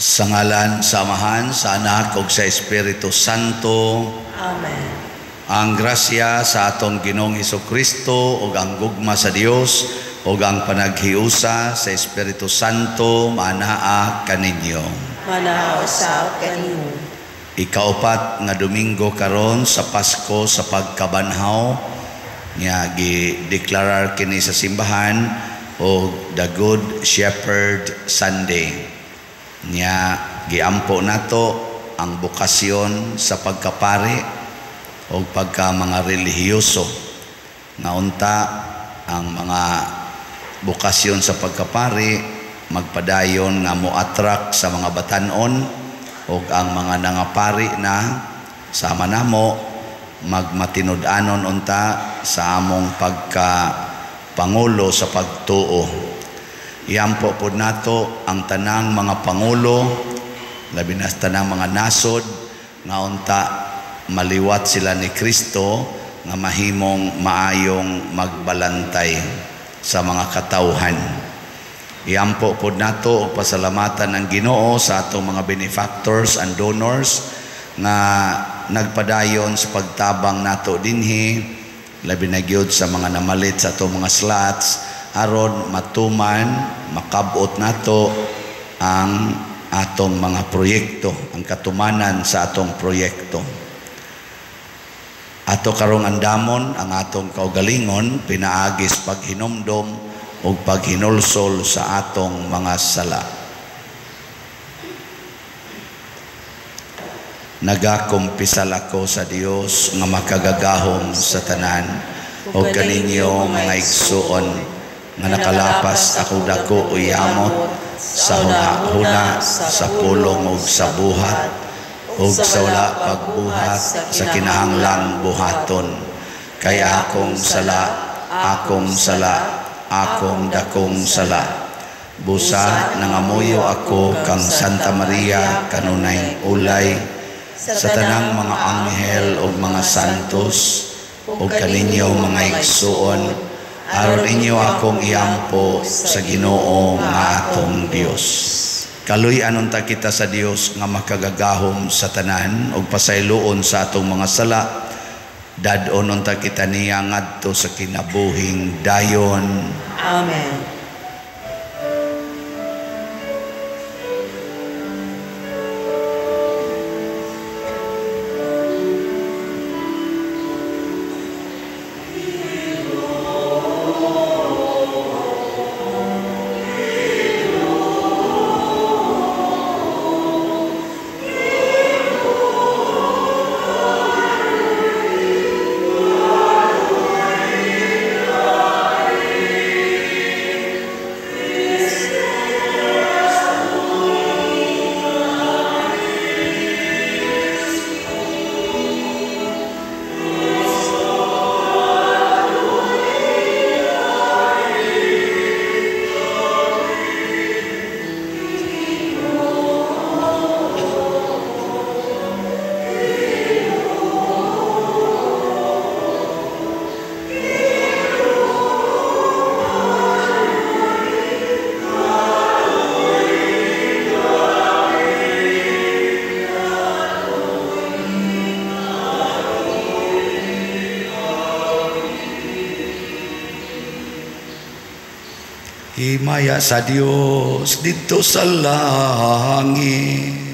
Sa ngalan sa Amahan, sa Anak ug sa Espiritu Santo. Amen. Ang grasya sa atong Ginoong Hesukristo ug ang gugma sa Dios ug ang panaghiusa sa Espiritu Santo manaa kaninyo. Manaa usab kanimo. Ikaupat nga Domingo karon sa Pasko sa pagkabanhaw nga gideklarar kini sa simbahan og the Good Shepherd Sunday. Nya giampo nato ang bokasyon sa pagkapari o pagka mga relihiyoso nga unta ang mga bokasyon sa pagkapari magpadayon nga mo-attract sa mga batan-on o ang mga nangapari na sama namo magmatinud-anon unta sa among pagka pangulo sa pagtuo. Iampo pod nato ang tanang mga pangulo, labi na sa tanang mga nasod nga unta maliwat sila ni Kristo nga mahimong maayong magbalantay sa mga katawhan. Iampo pod nato og pasalamatan ang Ginoo sa atong mga benefactors and donors nga nagpadayon sa pagtabang nato dinhi, labi na gyud sa mga namalit sa atong mga slots aron matuman, makabot nato ang atong mga proyekto, ang katumanan sa atong proyekto. Ato karong andamon ang atong kaugalingon pinaagis paghinumdom ug paghinulsol sa atong mga sala. Nagakumpisal ako sa Dios nga makagagahom sa tanan ug kaninyo mga igsuon nga nakalapas ako dako o yamot sa huna-huna, sa pulong ug sa buhat ug sa wala pagbuhat sa kinahanglang buhaton. Kay akong sala, akong sala, akong dakong sala. Busa nangamuyo ako kang Santa Maria kanunay ulay sa tanang mga anghel ug mga santos ug kaninyo mga igsuon aron inyo akong iampo sa Ginoo nga atong Dios. Kaluy-an unta kita sa Dios nga makagagahom sa tanan ug pasayloon sa atong mga sala. Dad-on unta kita niya ngadto sa kinabuhing dayon. Amen. Himaya sa Dios didto sa langit.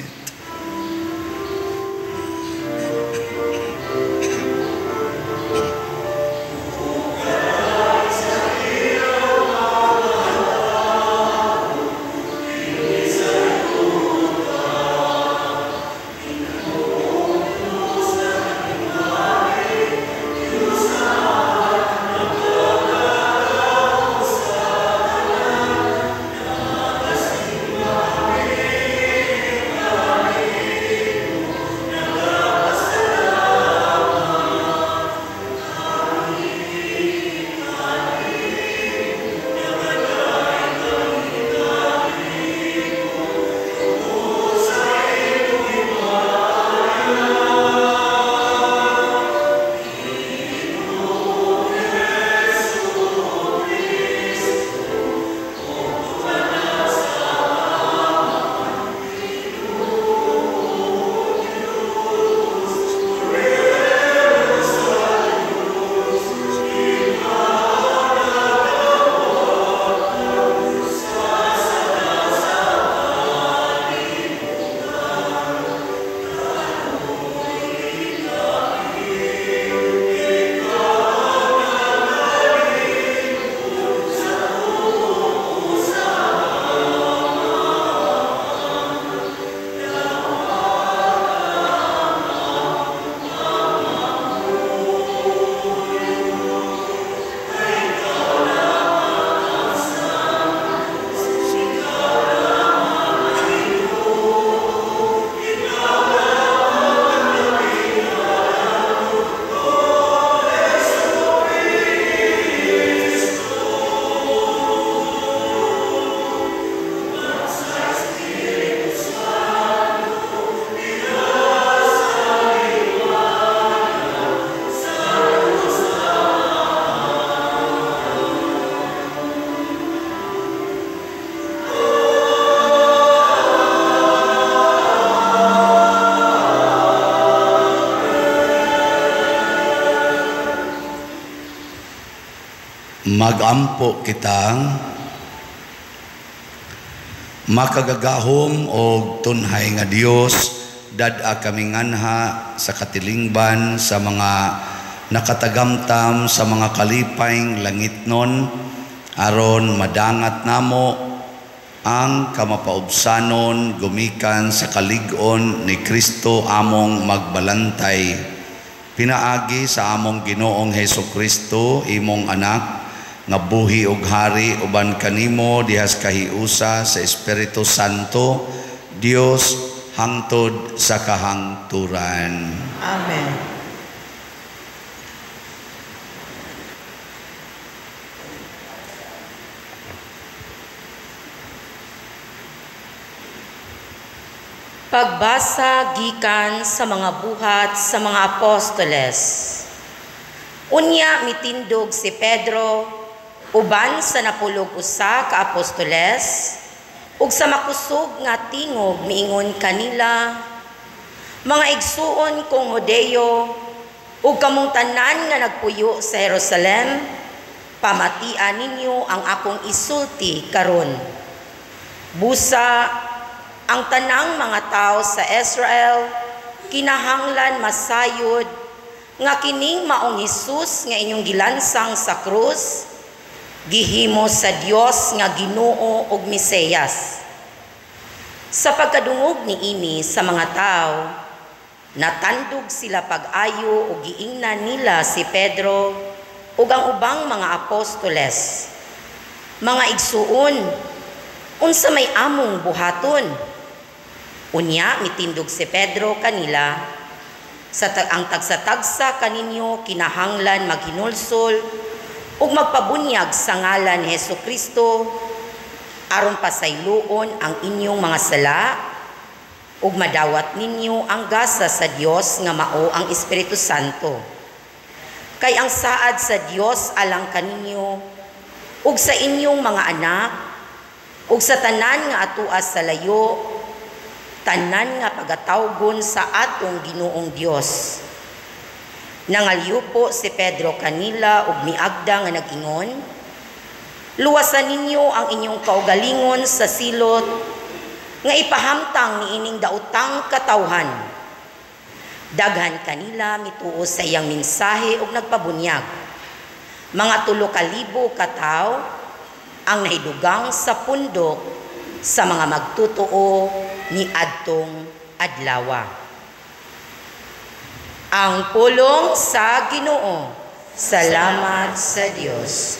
Magampo kitang makagagahom og tunhay nga Dios, dad-a kami nganha sa katilingban sa mga nakatagamtam sa mga kalipayng langitnon, aron madangat namo ang kamapaubsanon gumikan sa kalig-on ni Kristo among magbalantay. Pinaagi sa among Ginoong Hesus Kristo, imong anak, nga buhi og hari uban kanimo dihas kahiusa sa Espiritu Santo, Dios hangtod sa kahangturan. Amen. Pagbasa gikan sa mga buhat sa mga apostoles. Unya mitindog si Pedro uban sa 11 ka apostoles ug sa makusog nga tingog miingon kanila, mga igsuon kong Hudeo ug kamong tanan nga nagpuyo sa Jerusalem, pamatian ninyo ang akong isulti karon. Busa ang tanang mga tao sa Israel kinahanglan masayod nga kining maong Hesus nga inyong gilansang sa krus, gihimo sa Dios nga Ginoo ug Mesiyas. Sa pagkadungog niini sa mga tao, natandog sila pag-ayo ug giingnan nila si Pedro ug ang ubang mga apostoles. Mga igsuon, unsa may among buhaton? Unya mitindog si Pedro kanila, sa ang tagsa-tagsa kaninyo kinahanglan maghinulsol ug magpabunyag sa ngalan ni Hesukristo aron pasayloon ang inyong mga sala ug madawat ninyo ang gasa sa Dios nga mao ang Espiritu Santo. Kay ang saad sa Dios alang kaninyo ug sa inyong mga anak ug sa tanan nga atua sa layo, tanan nga pagatawgon sa atong Ginoong Dios. Nangalyupo si Pedro kanila ug miagda nga nag-ingon, luwasan ninyo ang inyong kaugalingon sa silot nga ipahamtang niining daotang katawhan. Daghan kanila mituo sa iyang mensahe ug nagpabunyag. Mga 3,000 ka tawo ang nahidugang sa pundok sa mga magtutoo ni adtong adlawa. Ang pulong sa Ginoo. Salamat sa Dios.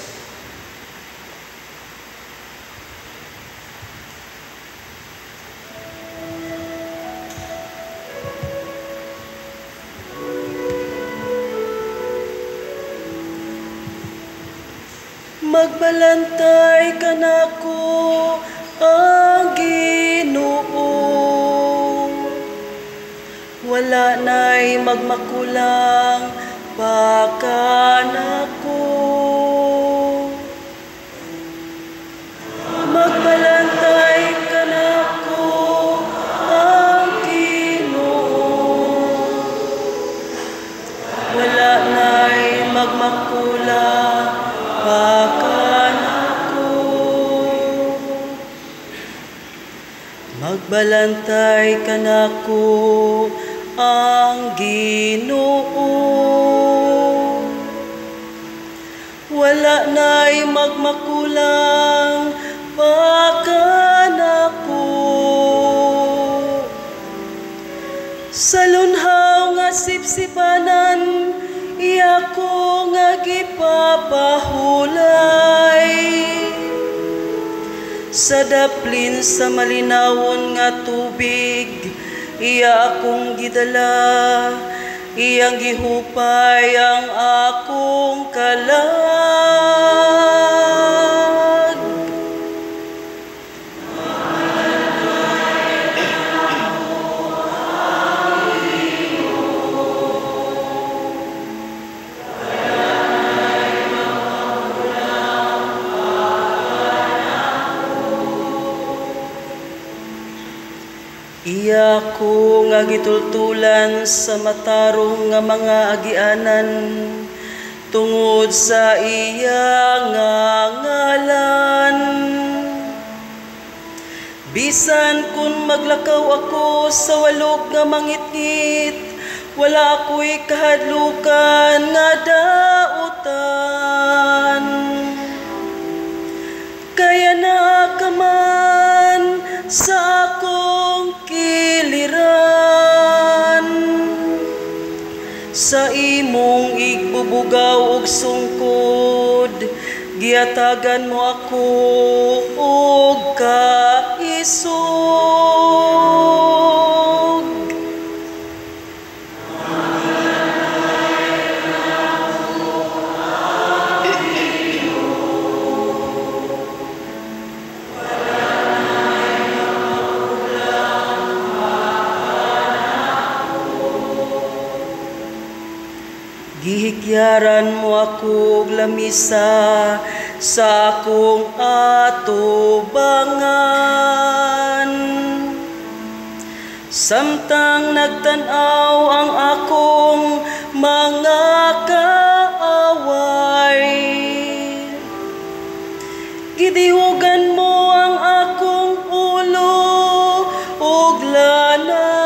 Magbalantay kanako ang Ginoo. Wala na'y magmakulang pa kanako. Magbalantay kanako ang Ginoo. Wala na'y magmakulang pa kanako. Magbalantay kanako ang Ginoo. Wala na'y magmakulang pa kanako. Sa lunhaw nga sipsipanan, iya ko nga gipapahulay. Sa daplin sa malinawon nga tubig, iya akong gidala, iyang gihupay ang akong kalag. Iya ko nga gitultulan sa matarong nga mga agianan, tungod sa iya nga ngalan. Bisan kun maglakaw ako sa walog nga mangitngit, wala ako'y kahadlukan nga dautan. Kaya na ka man sa akong kiliran, sa imong igbubugaw og sungkod, giatagan mo ako og kaisog. Gihikyaran mo ako og lamisa sa akong atubangan. Samtang nagtan-aw ang akong mga kaaway, gidihugan mo ang akong ulo ug lana.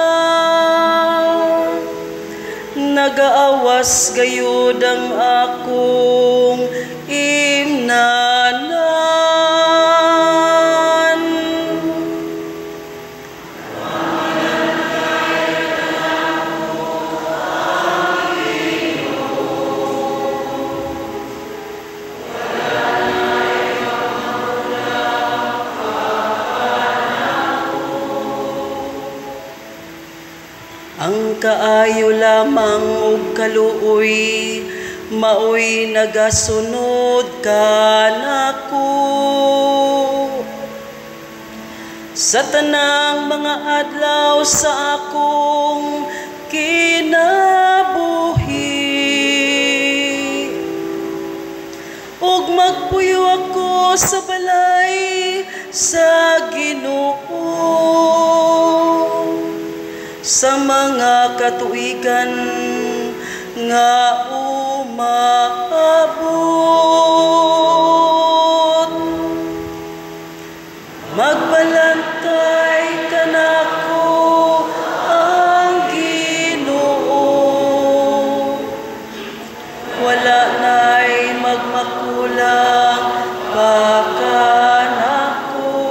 Nagaawas gayud ang akong imnanan. Ang kaayo lamang ug kaluoy maoy nagasunod kanako sa tanang mga adlaw sa akong kinabuhi. Ug magpuyo ako sa balay sa Ginoo sa mga katuigan nga umaabot. Magbalantay kanako ang Ginoo, wala na'y magmakulang pa kanako.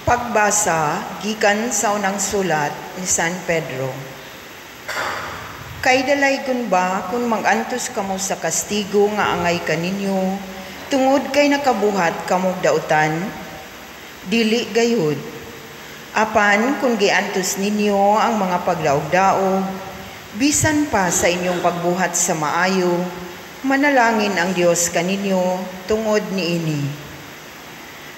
Pagbasa gikan sa unang sulat ni San Pedro. Kay dalaygon ba kung mag-antos kamo sa kastigo nga angay kaninyo tungod kay nakabuhat kamo dautan? Dili gayud. Apan kung giantos ninyo ang mga pagdaog-daog, bisan pa sa inyong pagbuhat sa maayo, manalangin ang Dios kaninyo tungod niini.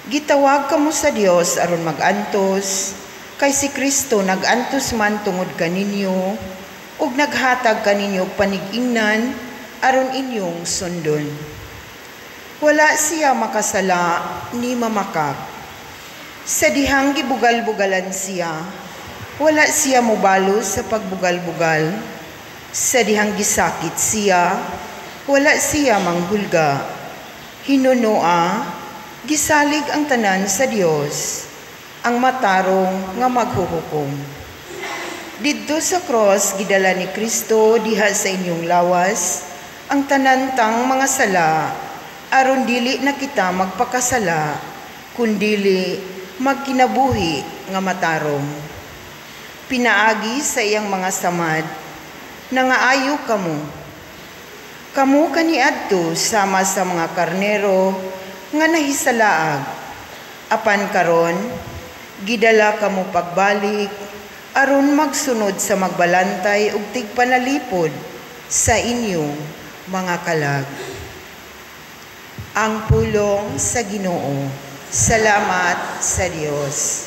Gitawag kamo sa Dios aron mag-antos, kay si Kristo nag-antos man tungod kaninyo, ug naghatag kaninyo panig-ingnan aron inyong sundon. Wala siya makasala ni mamakak. Sa dihang gibugal-bugalan siya, wala siya mobalos sa pagbugal-bugal. Sa dihang gisakit siya, wala siya manghulga. Hinunoa, gisalig ang tanan sa Dios, ang matarong nga maghuhukom. Didto sa cross gidala ni Kristo diha sa inyong lawas ang tanan tang mga sala, aron dili na kita magpakasala, kundili magkinabuhi nga matarong. Pinaagi sa iyang mga samad, nangaayo kamo. Kamo kaniadto sama sa mga karnero nga nahisalaag. Apan karon gidala kamo pagbalik aron magsunod sa magbalantay ug tigpanalipod sa inyong mga kalag. Ang pulong sa Ginoo. Salamat sa Dios.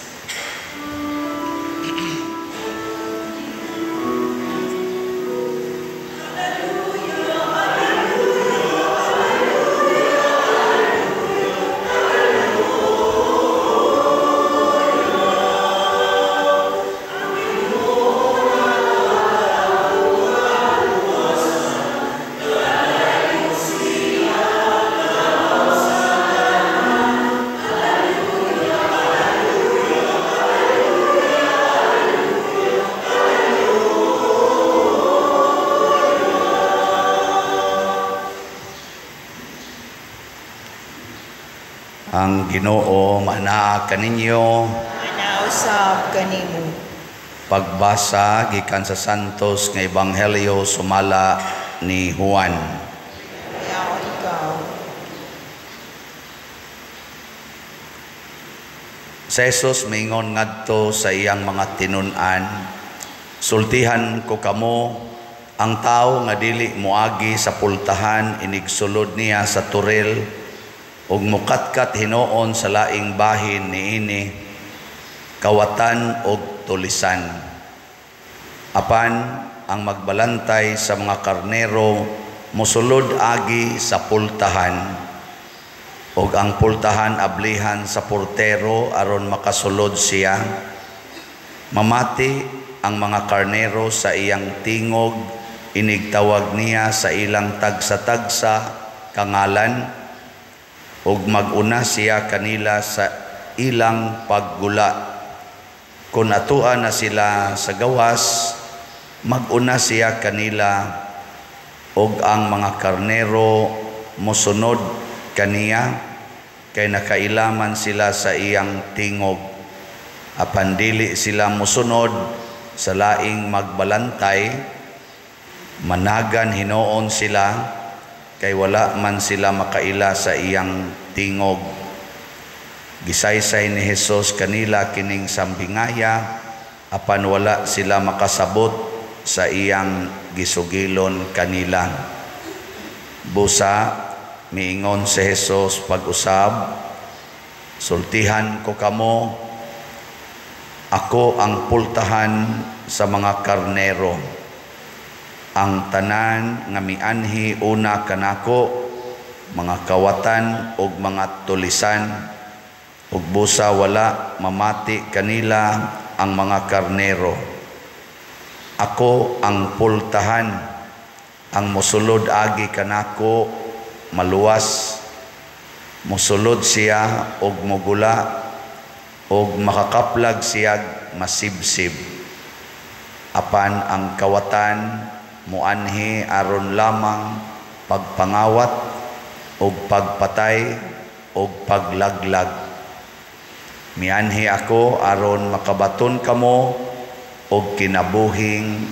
Ang Ginoo manaa kaninyo. Manausab kanimo. Pagbasa gikan sa Santos nga Ebanghelyo sumala ni Juan. Yaon ikaw. Si Jesus miingon ngadto sa iyang mga tinun-an, sultihan ko kamo, ang tawo nga dili moagi sa pultahan inigsulod niya sa toril ug mukatkat hinuon sa laing bahin niini, kawatan og tulisan. Apan ang magbalantay sa mga karnero mosulod agi sa pultahan, ug ang pultahan ablihan sa portero aron makasulod siya. Mamati ang mga karnero sa iyang tingog, inigtawag niya sa ilang tagsa-tagsa kangalan, ug mag-una siya kanila sa ilang paggula. Kung atua na sila sa gawas, mag-una siya kanila, ug ang mga karnero mosunod kaniya, kay nakailaman sila sa iyang tingog. Apan dili sila mosunod sa laing magbalantay, managan hinuon sila, kay wala man sila makaila sa iyang tingog. Gisaysay ni Hesus kanila kining sambingaya, apan wala sila makasabot sa iyang gisugilon kanila. Busa miingon si Hesus pag-usab, sultihan ko kamo, ako ang pultahan sa mga karnero. Ang tanan nga mianhi una kanako, mga kawatan ug mga tulisan, ug busa wala mamati kanila ang mga karnero. Ako ang pultahan, ang mosulod agi kanako maluwas. Mosulod siya og mogula, og makakaplag siya masibsib. Apan ang kawatan muanhi aron lamang pagpangawat og pagpatay og paglaglag. Mianhi ako aron makabaton kamo og kinabuhing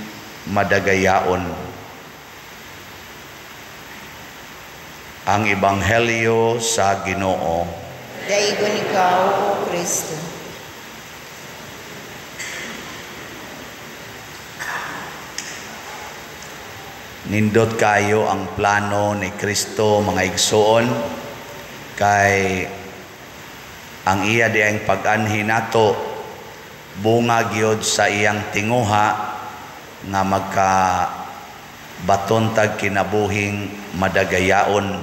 madagayaon. Ang Ebanghelyo sa Ginoo. Daigon ikaw, O Kristo. Nindot kayo ang plano ni Kristo, mga igsoon, kay ang iya diang pag-anhi nato bunga gyud sa iyang tinguha nga magka baton tag kinabuhing madagayaon.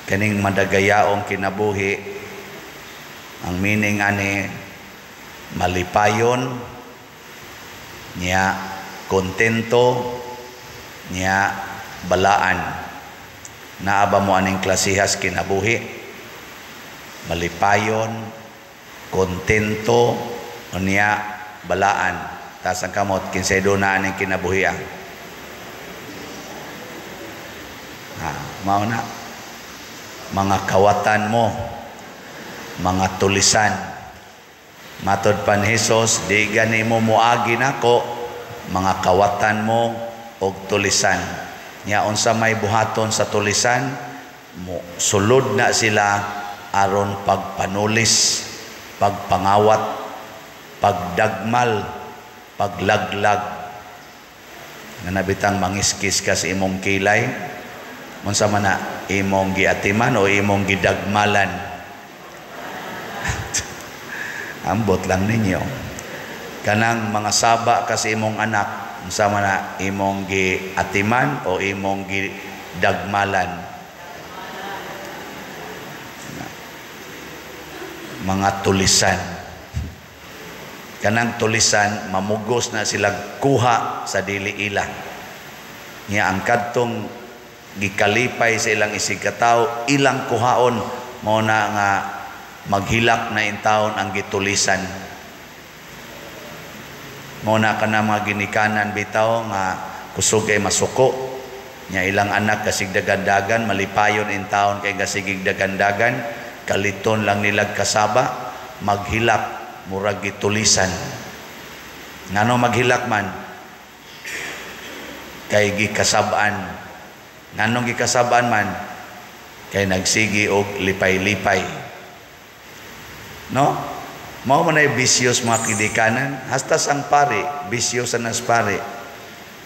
Kaning madagayaong kinabuhi, ang meaning ani malipayon niya, kontento niya, balaan. Naa ba mo aning klasihas kinabuhi? Malipayon, kontento niya, balaan. Tas ang kamot kinsay do na aning kinabuhi ang mao na mga kawatan mo, mga tulisan. Matod pa ni Hesus, di gani mo moagi nako mga kawatan mo og tulisan. Nya unsa may buhaton sa tulisan, mo sulod na sila aron pagpanulis, pagpangawat, pagdagmal, paglaglag. Nga nabitang mangiskis ka sa imong kilay, unsa man na imong giatiman o imong gidagmalan? Ambot lang ninyo. Kanang mga saba ka sa imong anak, unsa man na imong giatiman o imong gidagmalan? Mga tulisan. Kanang tulisan, mamugos na sila kuha sa dili ila. Nya ang kadtong gikalipay sa ilang isig katawo, ilang kuhaon, mao na nga maghilak na intawon ang gitulisan. Mao na kana mga ginikanan bitaw nga kusog ay masuko. Nya ilang anak kasig dagandagan, malipayon intawon kay kasigig dagandagan. Kaliton lang nilag kasaba, maghilak murag gitulisan. Ngano maghilak man? Kay gikasab-an. Nganong gikasab-an man? Kay nagsigi og lipay-lipay. No? Mao man ay bisyos mga kidikanan, hasta sang pari, bisyo sa nas pari.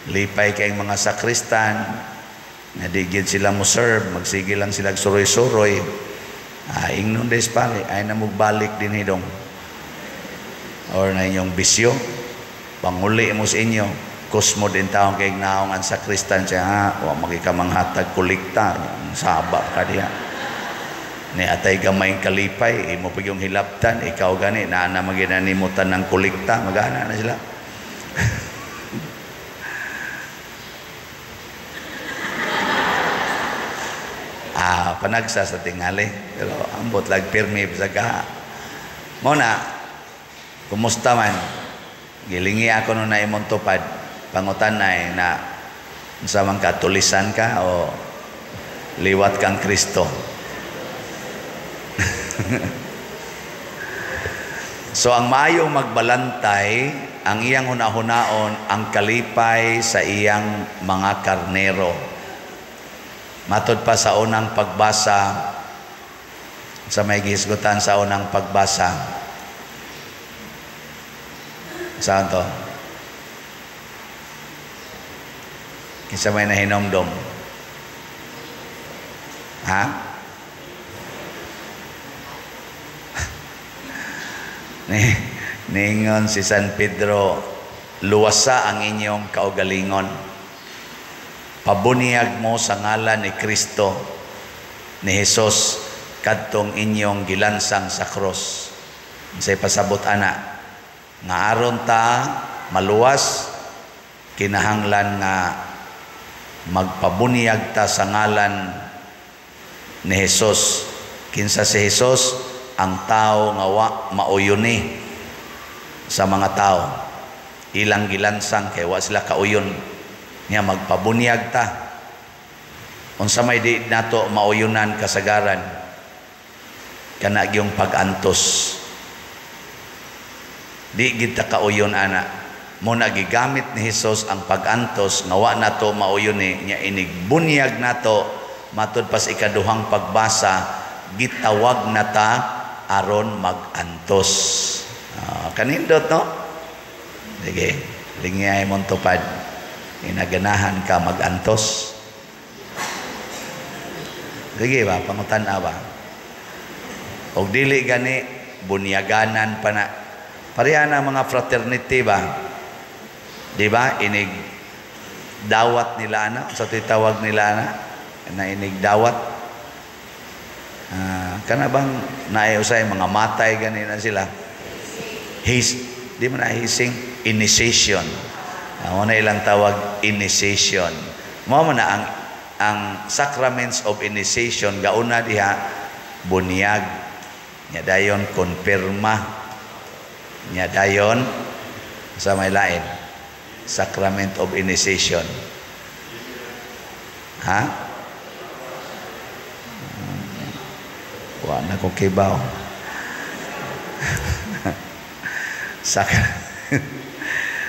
Lipay kay mga sakristan, nga di gyud sila mo serve, magsige lang sila suroy-suroy. Ah, ingnon des pare, ay na mugbalik din hidong. Or na inyong bisyo, panguli mo sa inyo, kusmo din taong kay naong ang sakristan siya, ha, wa makikamanghatag kolekta, saba ka diha. Ni atay gamay kalipay, imo pa yung hilaptan, ikaw gani, naana maginanimutan ng kolekta, magana na sila. Ah, panagsa sa tingali, pero ambot lag pirmi sa gaha. Mo na, kumusta man? Gilingi ako nung naimong tupad, pangutan na eh, na unsa man ka, tulisan ka o liwat kang Kristo. So ang maayong magbalantay, ang iyang hunahunaon, ang kalipay sa iyang mga karnero. Matod pa sa unang pagbasa, sa may gihisgutan sa unang pagbasa. Saan to? Kinsa may nahinomdom? Ha? Niingon si San Pedro, luwasa ang inyong kaugalingon. Pabuniyag mo sa ngalan ni Kristo, ni Jesus, kadtong inyong gilansang sa krus. Unsay pasabot ana? Nga aron ta maluwas, kinahanglan nga magpabuniyag ta sa ngalan ni Jesus. Kinsa si Jesus? Ang tao nga wa mauyuni sa mga tao. Ilang gilansang kay wa sila kauyon. Nya magpabunyag ta. Unsa may di nato mauyunan kasagaran? Kana gyung pag-antos. Di gid ta kauyon ana. Mo na gigamit ni Hesus ang pag-antos nga wa nato mauyuni, nya inigbunyag nato matud pas ikaduhang pagbasa, gitawag na ta aron mag-antos. Kanindot no? Sige, lingiyay mong tupad. Inaganahan ka mag-antos. Sige ba, pangutan-a ba? Og dili gani, bunyaganan pa na. Pareha na mga fraternity ba? Di ba? Inig dawat nila ana, sa titawag nila ana, na inig dawat. Kana bang naayosay mga matay gani na sila? His, di man na hising, initiation. Mo na ilang tawag initiation. Mao man na ang sacraments of initiation gauna diha bunyag, nya dayon konpirma, nya dayon sa may lain sacrament of initiation. Ha? Wa na ko kibaw.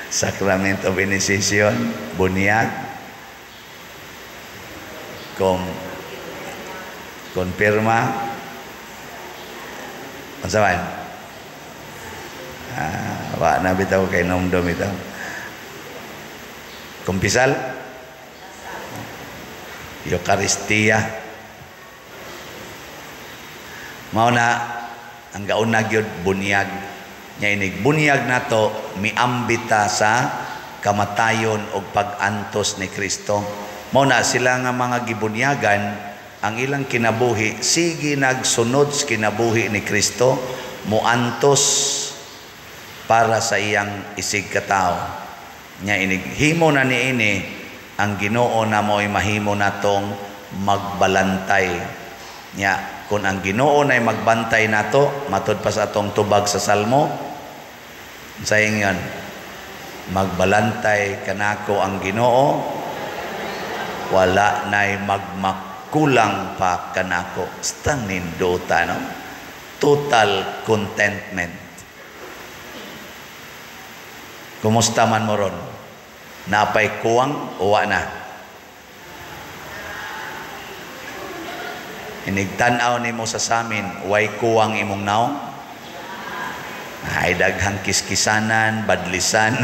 Sacrament of initiation, bunyag, konpirma, unsa man? Wa na bitaw kay nomdom itaw. Kumpisal, Eucharistia. Mao na ang gauna gyud bunyag. Nya inig bunyag nato miambita sa kamatayon og pag-antos ni Kristo. Mao na sila nga mga gibunyagan ang ilang kinabuhi sige nagsunod sa kinabuhi ni Kristo, muantos para sa iyang isig katao. Nya inig himo na niini ang Ginoo na mo'y mahimo natong magbalantay. Nya kung ang Ginoo na'y magbantay nato, matud pa sa atong tubag sa Salmo, sayang yun, magbalantay kanako ang Ginoo, wala na'y magmakulang pa kanako. Stang nindota, no? Total contentment. Kumusta man mo ron? Napay kuwang o wa na? Inigtan-aw nimo sa samin, way kuwang imong naong? Ay daghang kiskisanan, badlisan,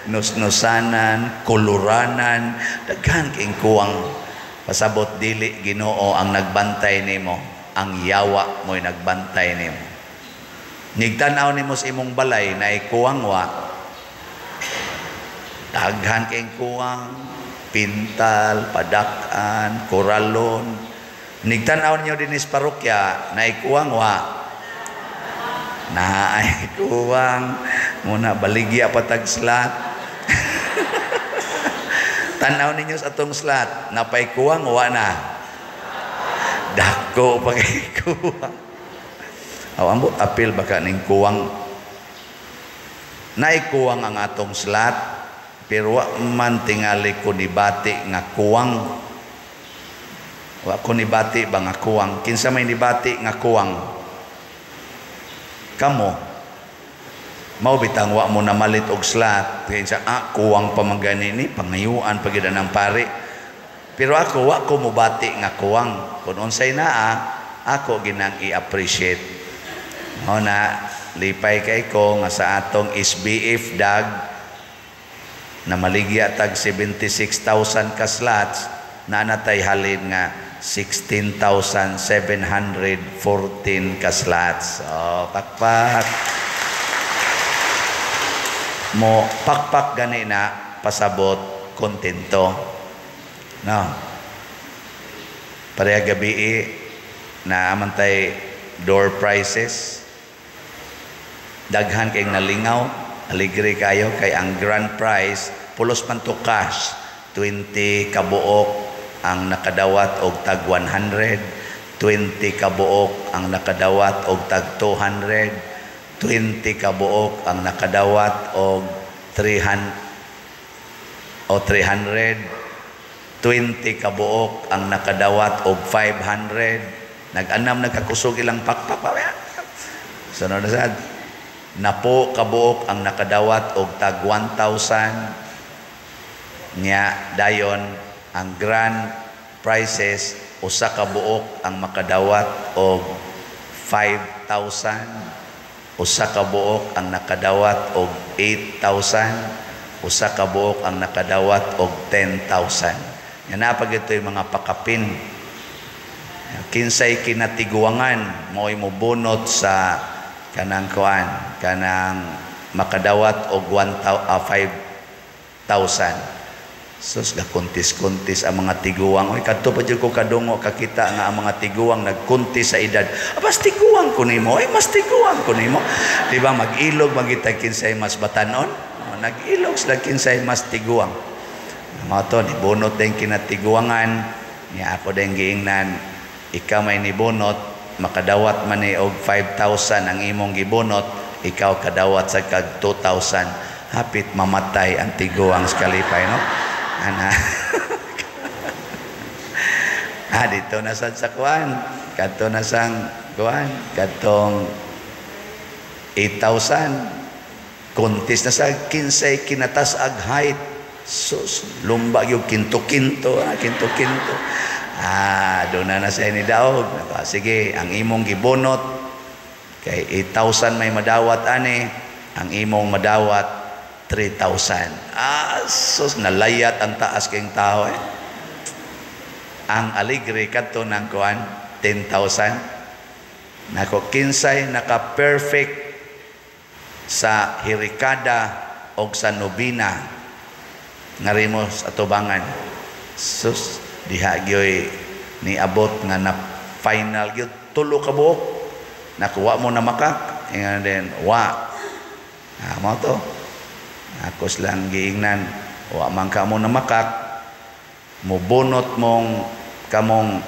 nusnusanan, kuluranan, daghan king kuwang. Pasabot dili Ginoo ang nagbantay nimo, ang yawa mo'y nagbantay nimo. Nigtan-aw nimo sa imong balay na ikuwang wa, daghan king kuwang, pintal, padakan, koralon. Nigtan-aw niyo dinis parokya na ikuwang wa, naay kuwang muna baligya patag slat. Tanaw ninyo sa atong slat, napay kuwang wa na, dako pag kuwang. Aw ambot apil baka ning kuwang, naikuwang ang atong slat, pero wa man tingali ko nibati nga kuwang. Wa ko nibati ba nga kuwang? Kinsa may nibati nga kuwang? Kamo. Mao bitang wa mo namalit og slat kay sa kuwang pa man gani ni, pangayuan pa gid ang pare. Pero ako wa ko mobati nga kuwang. Kun unsay naa, ako ginang i-appreciate. Mao na lipay kay ko nga sa atong SBF dag na maligya tag 76,000 ka slots, naa natay halin nga 16,714 ka slots. Oh, pakpak. Mo pakpak gani na pasabot kontento. No. Pareha gabi na amantay door prizes. Daghan kay nalingaw, aligre kayo kay ang grand prize pulos man to cash, 20 kabuok ang nakadawat og tag 100, 20 kabuok ang nakadawat og tag 200, 20 kabuok ang nakadawat og 300 o 300, 20 kabuok ang nakadawat og 500. Nag-anam nagkakusog ilang pakpak. Sunod na sad. Napo kabuok ang nakadawat og tag 1,000. Nya dayon ang grand prizes usa ka buok ang makadawat og 5,000, usa ka buok ang nakadawat og 8,000, usa ka buok ang nakadawat og 10,000. Yan na pag ito'y mga pakapin. Kinsay kinatiguangan mo'y mobunot sa kanang kuan, kanang makadawat og 5,000. Sus, gakuntis-kuntis ang mga tiguang. Oy, kadto pa jud ko kadungo kakita nga ang mga tiguang nagkuntis sa edad. Ah, mas tiguang ko nimo. Ay, mas tiguang ko nimo. Di ba mag-ilog magitag kinsay mas batanon? Oh, nag-ilog sila kinsay mas tiguang. Mao to nibunot din kinatiguangan. Nya ako din giingnan, ikaw may nibunot, makadawat man ni og 5,000 ang imong gibunot, ikaw kadawat sa kag 2,000. Hapit mamatay ang tiguang sa kalipay, no? Ana. Ah, dito na sad sa kuan. Kadto na sang kuan, kadtong 8,000. Kontis na sa kinsay kinatas ag height. Sus, lumba yung kinto-kinto, kinto-kinto. Ah, doon na na siya ni daog. Sige, ang imong gibunot kay 8,000 may madawat ani, ang imong madawat 3,000. Ah, sus, nalayat ang taas kayong tao eh. Ang aligre kadto ng kuan 10,000. Nako kinsay naka-perfect sa hirikada og sa nobina ngarimo sa atubangan. Sus, diha gyoy niabot nga na final gyud tulo ka buok. Nakuha mo na makak, ingan din wa. Ah, mao to. Ako silang giingnan, wa man ka mo na makak, mubunot mong kamong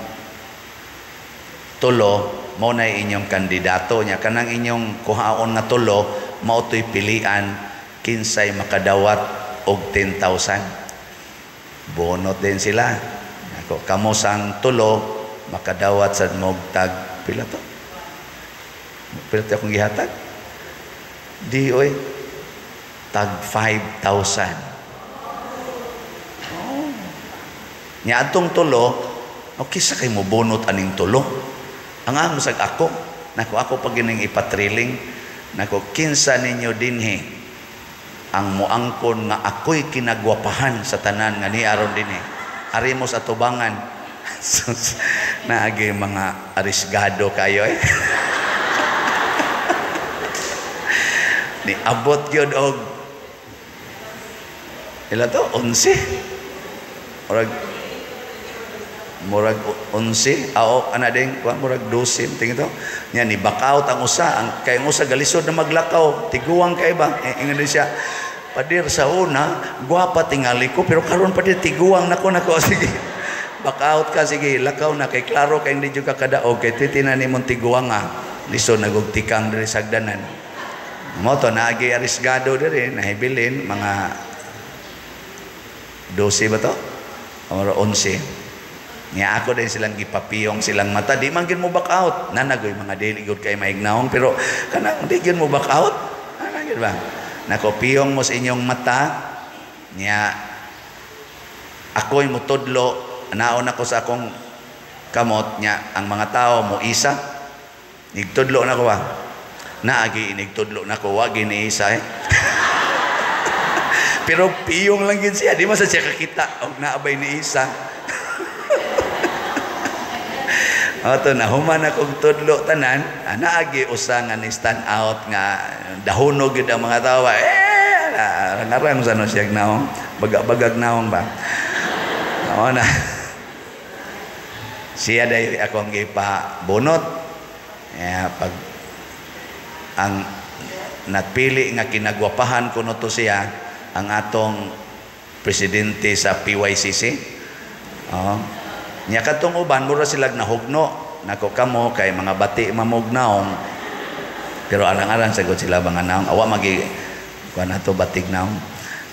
tulo, mao na inyong kandidato nya kanang inyong kuhaon nga tulo, mao to'y pilian kinsay makadawat og 10,000. Bunot din sila. Ako kamo sang tulo makadawat sad mog tag pila to? Pero akong gihatag. Di oy, tag 5,000. Oh. Nya atong tulo, okay sa kay mo bunot aning tulo. Ang amo sag ako, nako ako pag gining ipatriling, nako kinsa ninyo dinhi ang muangkon nga ako'y kinagwapahan sa tanan nga ni aron dinhi. Ari mo sa tubangan. Naagi mga arisgado kayo eh. Ni abot gyud og ila to 11. Murag murag 11 ao ana ding kuan murag 12 tingin to. Nya ni back out ang usa, ang kay ang usa galisod na maglakaw, tiguang kay ba? Ingon din siya, padir sa una gwapa tingali ko pero karon padir tiguang nako nako sige. Back out ka, sige, lakaw na kay klaro kay hindi jud ka kadaog kay titinan nimong tiguang nga lisod nagug tikang diri sagdanan. Mo to naagi arisgado diri nahibilin mga 12 ba to? Or 11. Nya ako din silang gipapiyong silang mata, di man gyud mo back out. Nanagoy mga dili gyud kay maignawong pero kanang di gyud mo back out. Ana gyud ba? Nako piyong mo sa inyong mata nya ako'y mutudlo, naon ako sa akong kamot nya ang mga tao mo isa. Nigtudlo na ko ba? Naagi inigtudlo na ko, wa gini isa eh. Pero piyong lang gid siya, di man sa siya kakita og naabay ni isa. Ato na human akong tudlo tanan, naagi usa nga ni stand out nga dahunog gid ang mga tawo. Eh, arang-arang sa no siya naong, bagag-bagag naong ba. Mao na. Siya dayo akong gipabunot. Eh, pag ang napili nga kinagwapahan kuno to siya ang atong presidente sa PYCC. Oh. Nya kadtong uban mura sila nahugno nako kamo kay mga bati mamugnaong pero arang-arang sagot sila mga naong awa magi kuan nato batig naong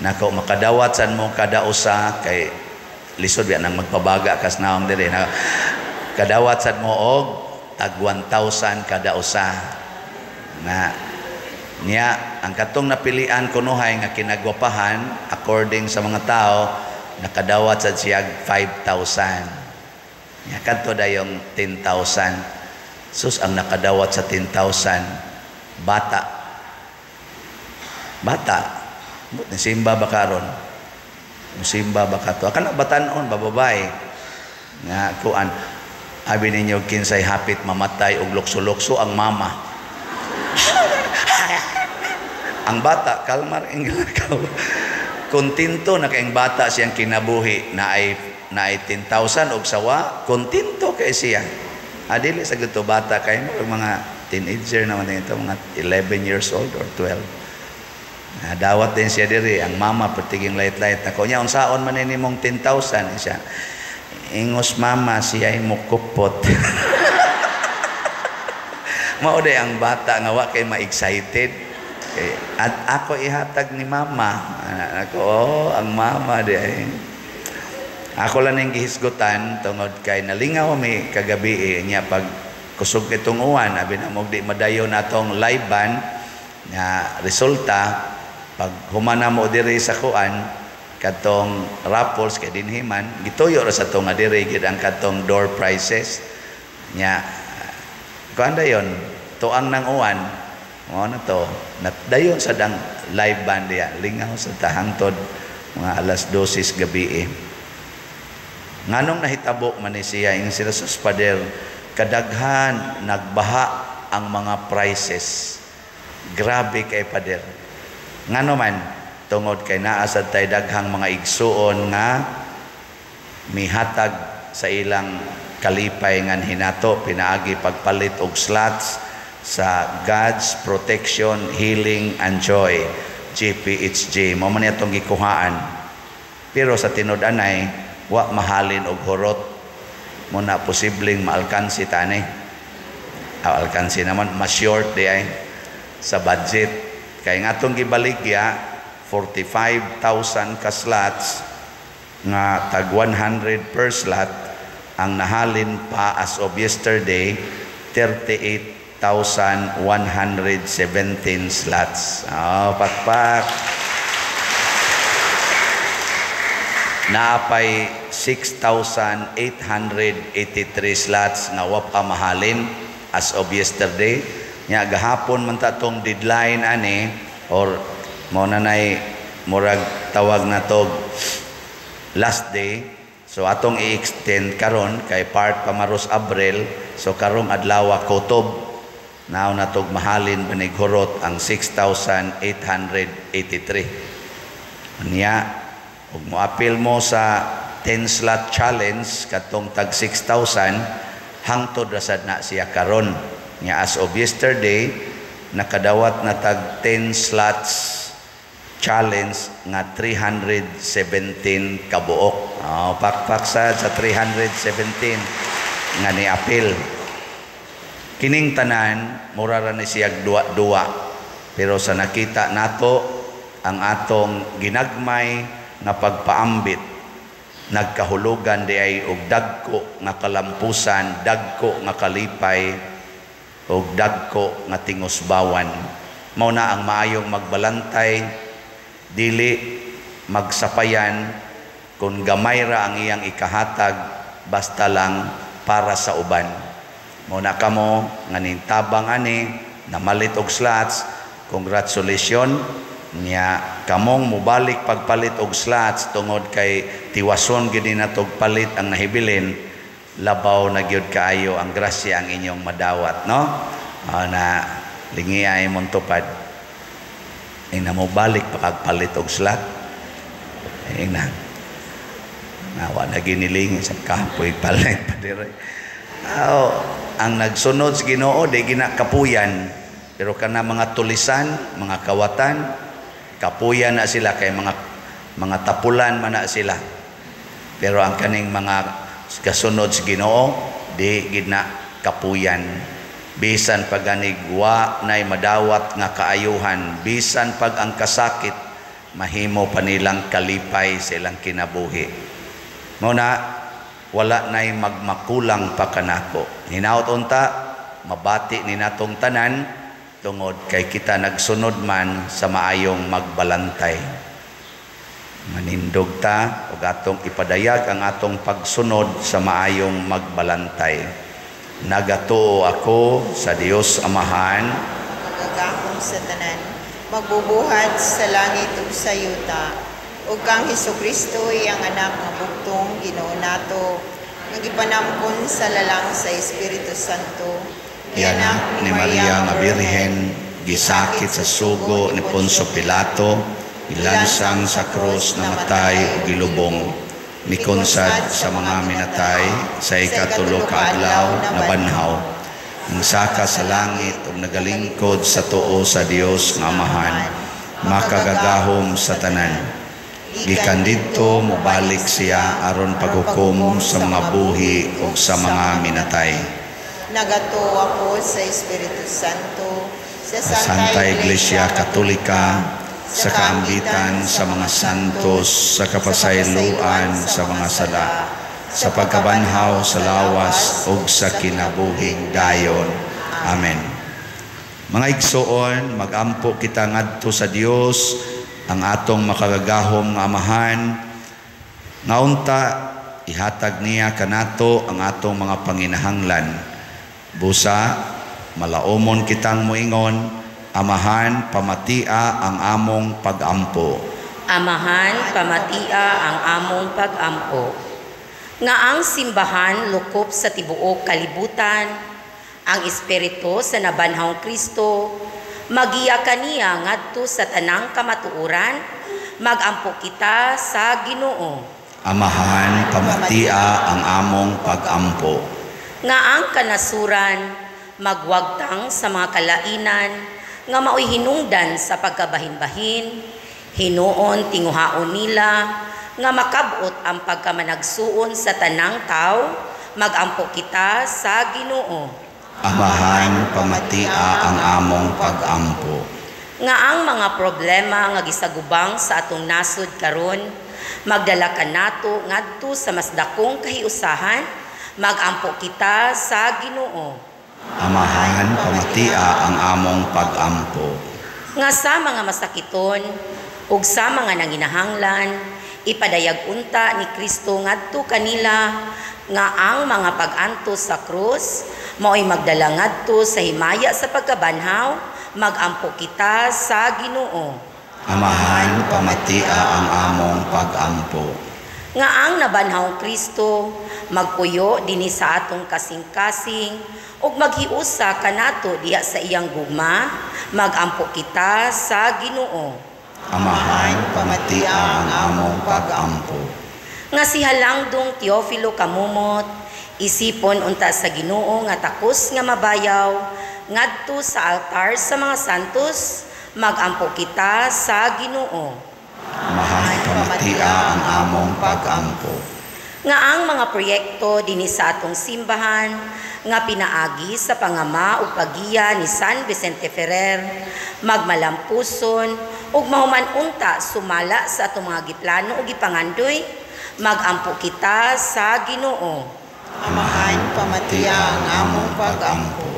nako makadawat san mo kada usa kay lisod biya nang magpabaga kas naong diri na kadawat sad mo og tag 1,000 kada usa na niya ang katong napilian kunuhay nga kinagwapahan according sa mga tao nakadawat sad siya 5,000. Nya kadto dayong 10,000. Sus ang nakadawat sa 10,000 bata. Bata. Ni simba ba karon? Musimba ba kato? Kana batan-on ba babae? Nga kuan abi ninyo kinsay hapit mamatay og lukso-lukso ang mama. Ang bata kalmar inglakaw. Kontento na kayong bata siyang kinabuhi na ay 10,000 og sawa, kontento kay siya. Adili sa gito bata kay mo mga teenager naman ito, mga 11 years old or 12. Dawat din siya diri ang mama pertiging light-light ako niya unsaon man ni mong 10,000 siya. Ingos mama siya ay mukupot. Mao day ang bata nga wa kay ma-excited. Kay, at ako ihatag ni mama. Ako, oh, ang mama di ay. Ako lang ning gihisgutan tungod kay nalingaw mi kagabi eh, niya pag kusog itong uwan, abi na mo di madayon natong live band nga resulta pag humana mo diri sa kuan katong raffles kay dinhi man gituyo ra sa to nga diri gid ang katong door prizes nya kuan dayon tuang nang uwan mao na to dayon sa dang live band diya lingaw sa tahangtod mga alas 12 gabi eh. Nganong nahitabo man ni siya ing sila sus pader kadaghan nagbaha ang mga prices. Grabe kay pader. Ngano man tungod kay naa sad tay daghang mga igsuon nga mihatag sa ilang kalipay ngan hinato pinaagi pagpalit og slots sa God's Protection, Healing and Joy GPHJ. Mao man atong gikuhaan. Pero sa tinud-anay wa mahalin og hurot mo na posibleng maalkansi tani. Alkansi naman mas short di ay sa budget. Kay nga atong gibaligya 45,000 ka slots nga tag 100 per slot ang nahalin pa as of yesterday 38,000. 6,117 slots. Oh, pakpak. Naapay 6,883 slots nga wa pa mahalin as of yesterday. Nya gahapon man ta tong deadline ani or mao na nay murag tawag na tog last day. So atong i-extend karon kay part pa maros Abril, so karong adlaw kutob nao na tog mahalin banig hurot ang 6,883. Nya ug moapil mo sa 10 slot challenge katong tag 6,000 hangtod ra sad na siya karon. Nya as of yesterday nakadawat na tag 10 slots challenge nga 317 kabuok. Oh, pakpak sad sa 317 nga niapil. Kining tanan mura ra ni siyag duwa-duwa, pero sa nakita nato ang atong ginagmay nga pagpaambit nagkahulugan di ay og dagko nga kalampusan, dagko nga kalipay og dagko nga tingusbawan. Mao na ang maayong magbalantay, dili magsapayan kung gamay ra ang iyang ikahatag, basta lang para sa uban. Mao na kamo nga nintabang ani namalit og slots, congratulations. Nya kamong mobalik pagpalit og slots tungod kay tiwason gid natog palit ang nahibilin, labaw na gyud kaayo ang grasya ang inyong madawat, no? Na lingi ay mong tupad. Ina mobalik pa kag palit og slot. Ina. Nawa na ginilingi sa kapoy palit pa dire. Aw, ang nagsunod sa Ginoo di ginakapuyan, pero kana mga tulisan, mga kawatan, kapuyan na sila kay mga tapulan man na sila. Pero ang kaning mga kasunod sa Ginoo di gid na kapuyan. Bisan pag ganig wa nay madawat nga kaayuhan, bisan pag ang kasakit mahimo pa nilang kalipay sa ilang kinabuhi. Mao na wala nay magmakulang pa kanako. Hinaut unta mabati ni natong tanan tungod kay kita nagsunod man sa maayong magbalantay. Manindog ta ug atong ipadayag ang atong pagsunod sa maayong magbalantay. Nagatuo ako sa Dios Amahan, magagahom sa tanan, magbubuhat sa langit ug sa yuta, ug kang Hesukristo iyang anak nga bugtong Ginoo nato, nga gipanamkon sa lalang sa Espiritu Santo, gianak ni Maria nga Birhen, gisakit sa sugo ni Poncio Pilato, gilansang sa krus, namatay ug gilubong, mikonsad sa mga minatay, sa ikatulo ka adlaw nabanhaw, nagsaka sa langit ug nagalingkod sa tuo sa Dios nga Amahan, makagagahom sa tanan. Gikan didto mobalik siya aron paghukom sa mga buhi ug sa mga minatay. Nagatuo ako sa Espiritu Santo, sa Santa Iglesia Katolika, sa kaambitan sa mga santos, sa kapasayloan sa mga sala, sa pagkabanhaw sa lawas ug sa kinabuhing dayon. Amen. Mga igsoon, magampo kita ngadto sa Dios ang atong makagagahom nga Amahan, nga unta ihatag niya kanato ang atong mga panginahanglan. Busa malaumon kitang moingon, Amahan, pamatia ang among pagampo. Amahan, pamatia ang among pagampo. Nga ang simbahan lukop sa tibuok kalibutan, ang espiritu sa nabanhawng Kristo, magiya kaniya ngadto sa tanang kamatuoran, magampo kita sa Ginoo. Amahan, pamatia ang among pagampo. Nga ang kanasuran magwagtang sa mga kalainan nga maoy hinungdan sa pagkabahin-bahin, hinuon tinguhaon nila nga makabot ang pagkamanagsuon sa tanang tao, magampo kita sa Ginoo. Amahan, pamatia ang among pagampo. Nga ang mga problema nga gisagubang sa atong nasod karon, magdala kanato ngadto sa mas dakong kahiusahan, magampo kita sa Ginoo. Amahan, pamatia ang among pagampo. Nga sa mga masakiton ug sa mga nanginahanglan, ipadayag unta ni Kristo ngadto kanila nga ang mga pag-antos sa krus mao'y magdala ngadto sa himaya sa pagkabanhaw, magampo kita sa Ginoo. Amahan, pamatia ang among pagampo. Nga ang nabanhawng Kristo magpuyo dinhi sa atong kasing-kasing ug maghiusa kanato diha sa iyang gugma, magampo kita sa Ginoo. Amahan, pamatia ang among pagampo. Nga si Halangdong Teofilo Kamumot, isipon unta sa Ginoo nga takos nga mabayaw ngadto sa altar sa mga santos, magampo kita sa Ginoo. Amahan, pamatia ang among pagampo. Nga ang mga proyekto dinhi sa atong simbahan nga pinaagi sa pangama ug paggiya ni San Vicente Ferrer, magmalampuson ug mahuman unta sumala sa atong mga giplano ug gipangandoy, magampo kita sa Ginoo. Amahan, pamatia ang among pagampo.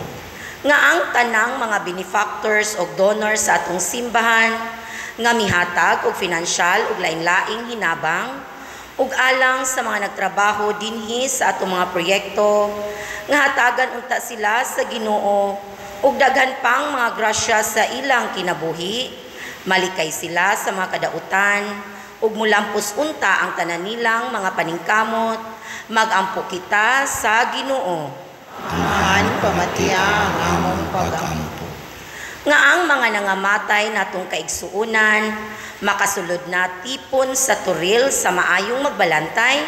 Nga ang tanang mga benefactors ug donors sa atong simbahan nga mihatag og finansyal ug lain-laing hinabang ug alang sa mga nagtrabaho dinhi sa atong mga proyekto, nga hatagan unta sila sa Ginoo ug daghan pang mga grasya sa ilang kinabuhi, malikay sila sa mga kadautan ug mulampos unta ang tanan nilang mga paningkamot, magampo kita sa Ginoo. Amahan, pamatia ang among pagampo. Nga ang mga nangamatay natong kaigsuonan, makasulod na tipon sa turil sa maayong magbalantay,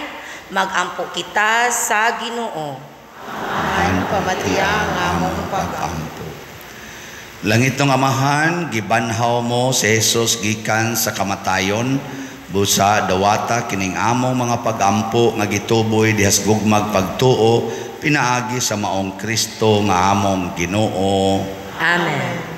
magampo kita sa Ginoo. Amahan, pamatia ang among pagampo. Langitnong Amahan, gibanhaw mo si Jesus gikan sa kamatayon, busa dawata kining among mga pagampo nga gituboy dihas gugmag pagtuo, pinaagi sa maong Kristo nga among Ginoo. Amen.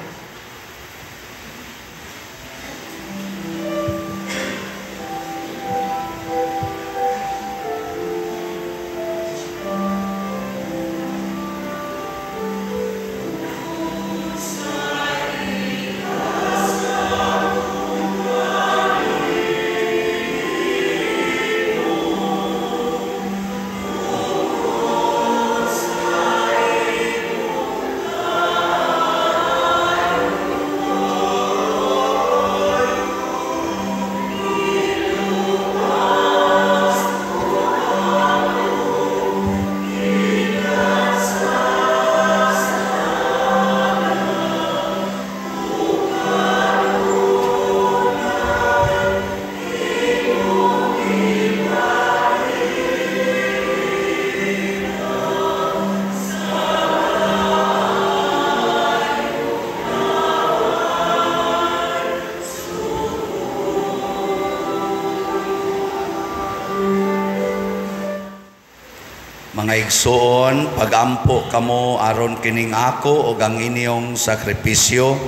Mga igsoon, pagampo kamo aron kining ako og ang inyong sakripisyo.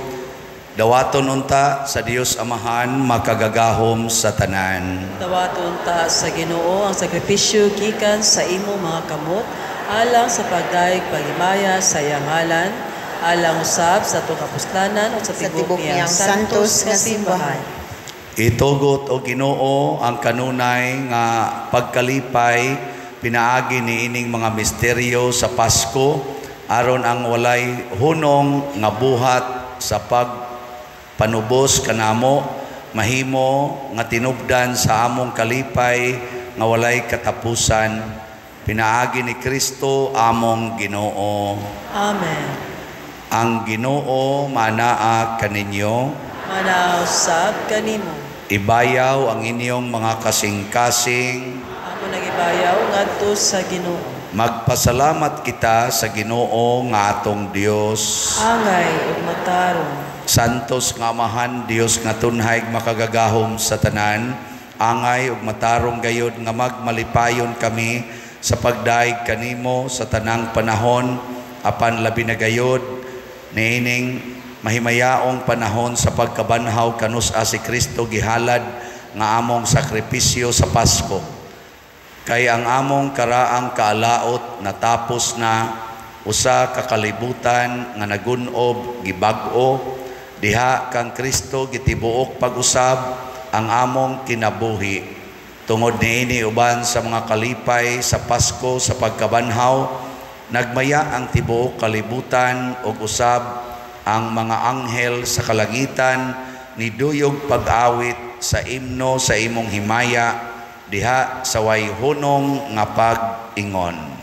Dawaton unta sa Dios Amahan makagagahom sa tanan. Dawaton unta sa Ginoo ang sakripisyo gikan sa imong mga kamot alang sa pagdayeg paghimaya sa iyang ngalan, alang usab sa atong kapuslanan ug sa Sa tibuok niyang santos nga simbahan. Itugot o Ginoo ang kanunay nga pagkalipay pinaagi ni ining mga misteryo sa Pasko aron ang walay hunong nga buhat sa pagpanubos kanamo mahimo nga tinubdan sa among kalipay nga walay katapusan, pinaagi ni Kristo among Ginoo. Amen. Ang Ginoo manaa kaninyo, Manaa usab kanimo. Ibayaw ang inyong mga kasing-kasing. Amo nagibayaw ngadto sa Ginoo. Magpasalamat kita sa Ginoo nga atong Dios. Angay ug matarong. Santos nga Amahan, Dios nga tunhay makagagahom sa tanan, angay ug matarong gayod nga magmalipayon kami sa pagdaig kanimo sa tanang panahon, apan labi na gayod niining mahimayaong panahon sa pagkabanhaw kanus-a si Kristo gihalad nga among sakripisyo sa Pasko. Kay ang among karaang kaalaot natapos na usa ka kalibutan nga nagun-ob gibag-o diha kang Kristo gitibuok pag-usab ang among kinabuhi. Tungod niini uban sa mga kalipay sa Pasko sa pagkabanhaw, nagmaya ang tibuok kalibutan ug usab ang mga anghel sa kalangitan niduyog pag-awit sa imno sa imong himaya diha sa way hunong nga pag-ingon.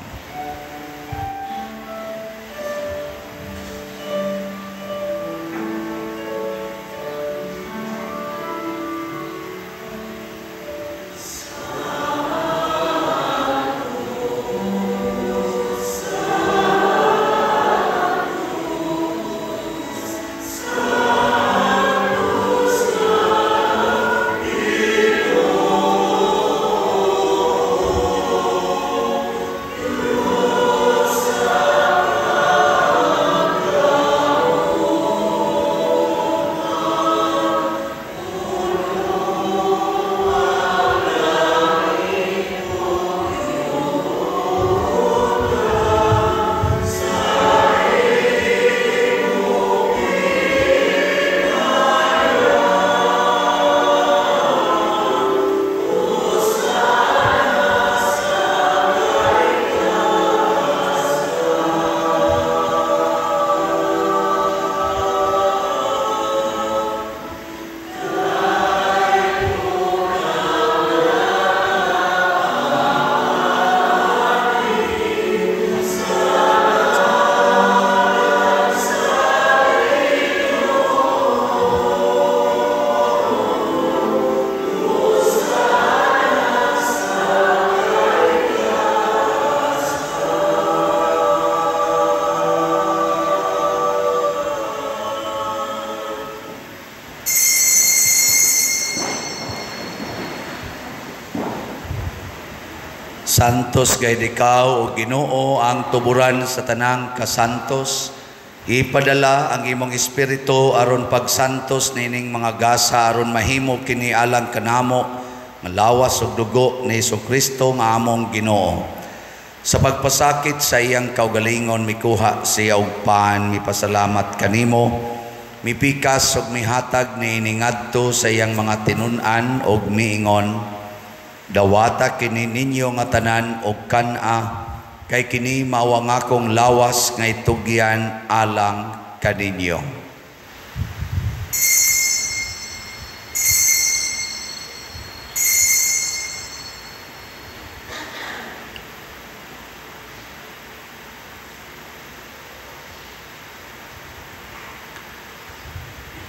Santos gayud ikaw o Ginoo ang tuburan sa tanang kasantos. Ipadala ang imong espiritu aron pagsantos nining mga gasa aron mahimo kini alang kanamo nga lawas ug dugo ni Hesukristo nga among Ginoo. Sa pagpasakit sa iyang kaugalingon mikuha siya og pan, mipasalamat kanimo, mipikas ug mihatag niini ngadto sa iyang mga tinun-an ug miingon, dawata kini ninyo nga tanan og kan-a, kay kini mao ang akong lawas nga itugyan alang kaninyo.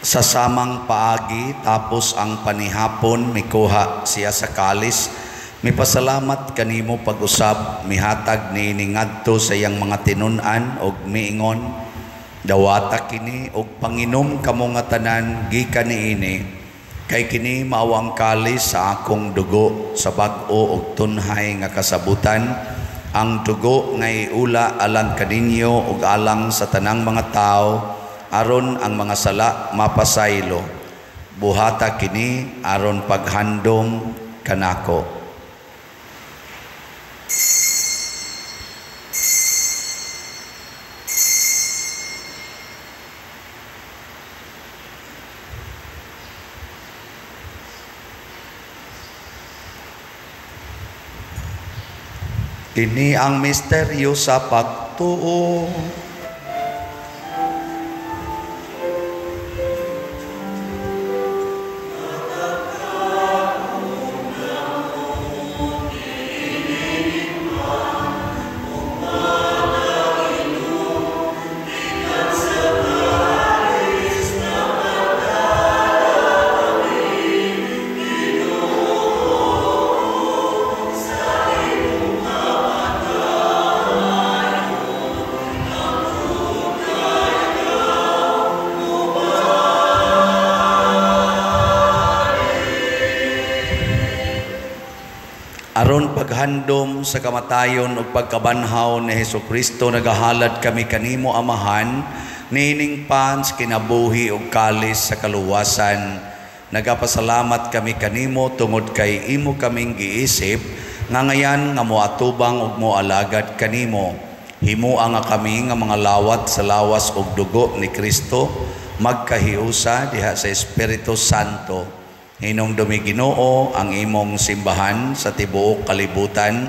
Sa samang paagi, tapos ang panihapon, mikuha siya sa kalis, mipasalamat kanimo pag-usab, mihatag niini ngadto sa iyang mga tinun-an og miingon, dawata kini og panginom kamo nga tanan gikan niini, kay kini mao ang kalis sa akong dugo sa bag-o og tunhay nga kasabutan, ang dugo nga iula alang kaninyo ug alang sa tanang mga tawo, aron ang mga sala mapasaylo. Buhata kini aron paghandom kanako. Kini ang misteryo sa pagtuo. Aron paghandom sa kamatayon ug pagkabanhaw ni Hesukristo, nagahalad kami kanimo Amahan niining pans kinabuhi ug kalis sa kaluwasan. Nagapasalamat kami kanimo tungod kay imo kaming giisip nga ngayan nga moatubang ug moalagad kanimo. Himua nga kami nga mga lawat sa lawas ug dugo ni Kristo magkahiusa diha sa Espiritu Santo. Hinumdumi Ginoo ang imong simbahan sa tibuok kalibutan.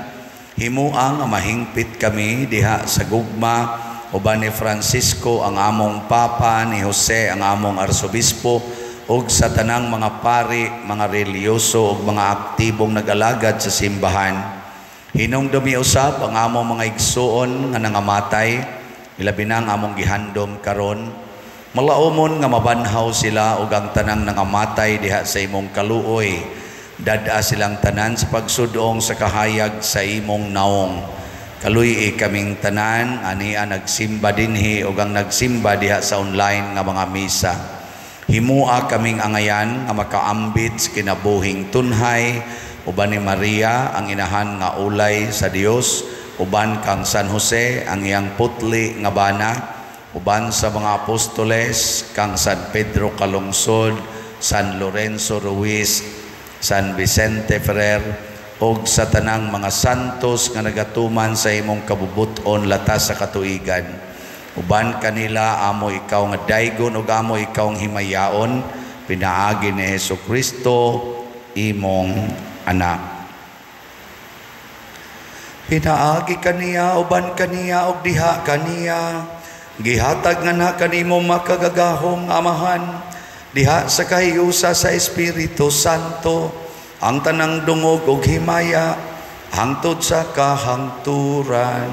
Himua nga mahingpit kami diha sa gugma uban ni Francisco ang among Papa, ni Jose ang among Arsobispo, ug sa tanang mga pari, mga reliyoso ug mga aktibong nag-alagad sa simbahan. Hinumdumi usab ang among mga igsuon nga nangamatay, ilabi na ang among gihandom karon. Malaumon nga mabanhaw sila ug ang tanang nangamatay diha sa imong kaluoy. Dad-a silang tanan sa pagsudong sa kahayag sa imong naong. Kaluy-i kaming tanan, ania nagsimba dinhi ug ang nagsimba diha sa online nga mga misa. Himua kaming angayan nga makaambit sa kinabuhing tunhay uban ni Maria ang inahan nga ulay sa Dios, uban kang San Jose ang iyang putli nga bana, uban sa mga apostoles kang San Pedro Calungsod, San Lorenzo Ruiz, San Vicente Ferrer, og sa tanang mga santos nga nagatuman sa imong kabubut-on latas sa katuigan. Uban kanila amo ikaw nga daygon ug amo ikaw ang himayaon, pinaagi ni Hesukristo imong anak. Pinaagi kaniya, uban kaniya ug diha kaniya, gihatag nga na kanimo makagagahom Amahan diha sa kahiusa sa Espiritu Santo ang tanang dungog ug himaya hangtod sa kahangturan.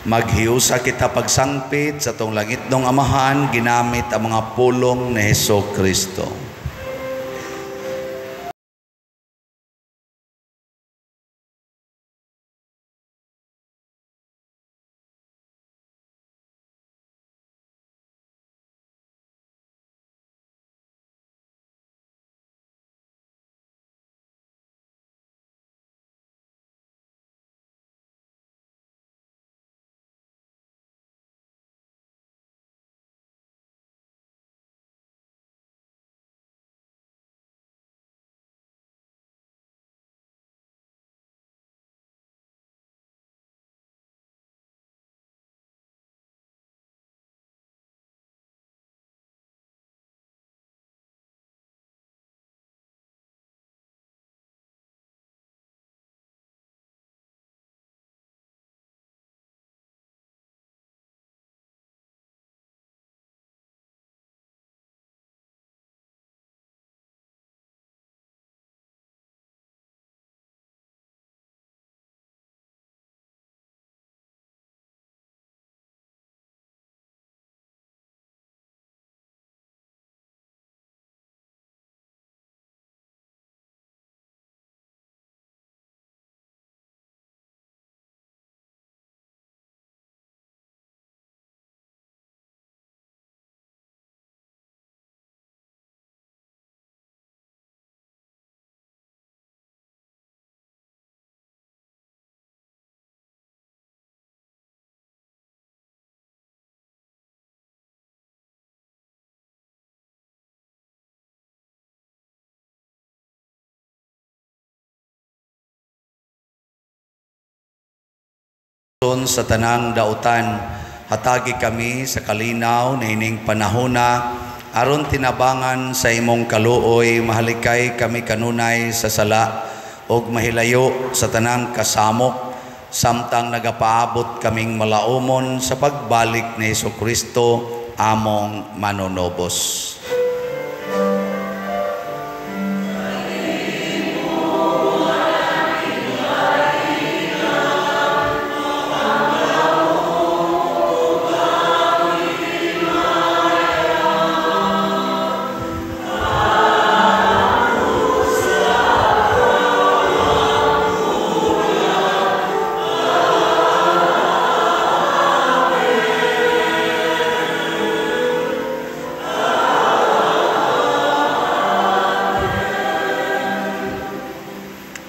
Maghiusa kita pagsangpit sa tong langitnong Amahan ginamit ang mga pulong ni Hesukristo. Sa tanang dautan, hatagi kami sa kalinaw na ining panahona, aron tinabangan sa imong kaluoy, mahalikay kami kanunay sa sala ug mahilayo sa tanang kasamok, samtang nagapaabot kaming malaumon sa pagbalik ni Hesukristo among manunobos.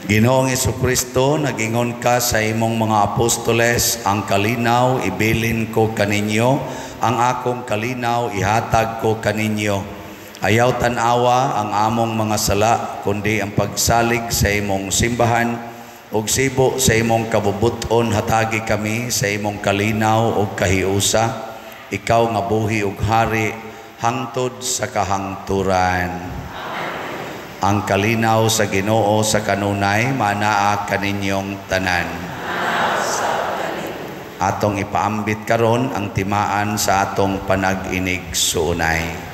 Ginoong Hesukristo, nagingon ka sa imong mga apostoles, ang kalinaw ibilin ko kaninyo, ang akong kalinaw ihatag ko kaninyo. Ayaw tan-awa ang among mga sala, kundi ang pagsalig sa imong simbahan, ug sibo sa imong kabubuton hatagi kami sa imong kalinaw ug kahiusa. Ikaw nga buhi ug hari hangtod sa kahangturan. Ang kalinaw sa Ginoo sa kanunay manaa kaninyong tanan. Atong ipaambit karon ang timaan sa atong panag-inig suunay.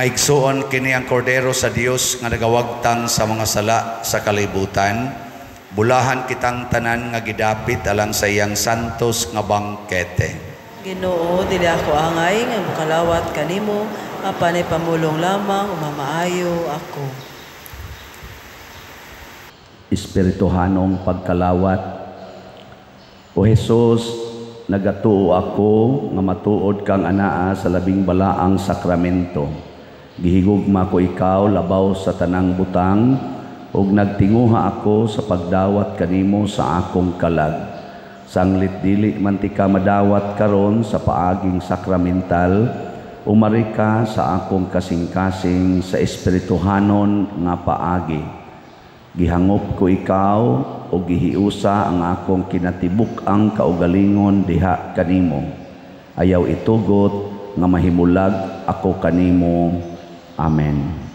Mga igsuon, kini ang kordero sa Dios nga nagawagtang sa mga sala sa kalibutan. Bulahan kitang tanan nga gidapit alang sa iyang santos nga bangkete. Ginoo, dili ako angay nga mukalawat kanimo, apan pamulong lamang umamaayo ako. Espirituhanong pagkalawat. O Jesus, nagatuo ako nga matuod kang anaa sa labing balaang sakramento. Gihigugma ko ikaw labaw sa tanang butang, ug nagtinguha ako sa pagdawat kanimo sa akong kalag. Sanglit dili man ti ka madawat karon sa paaging sakramental, umari ka sa akong kasing-kasing sa espirituhanon nga paagi. Gihangop ko ikaw ug gihiusa ang akong kinatibuk-ang kaugalingon diha kanimo. Ayaw itugot nga mahimulag ako kanimo. Amen.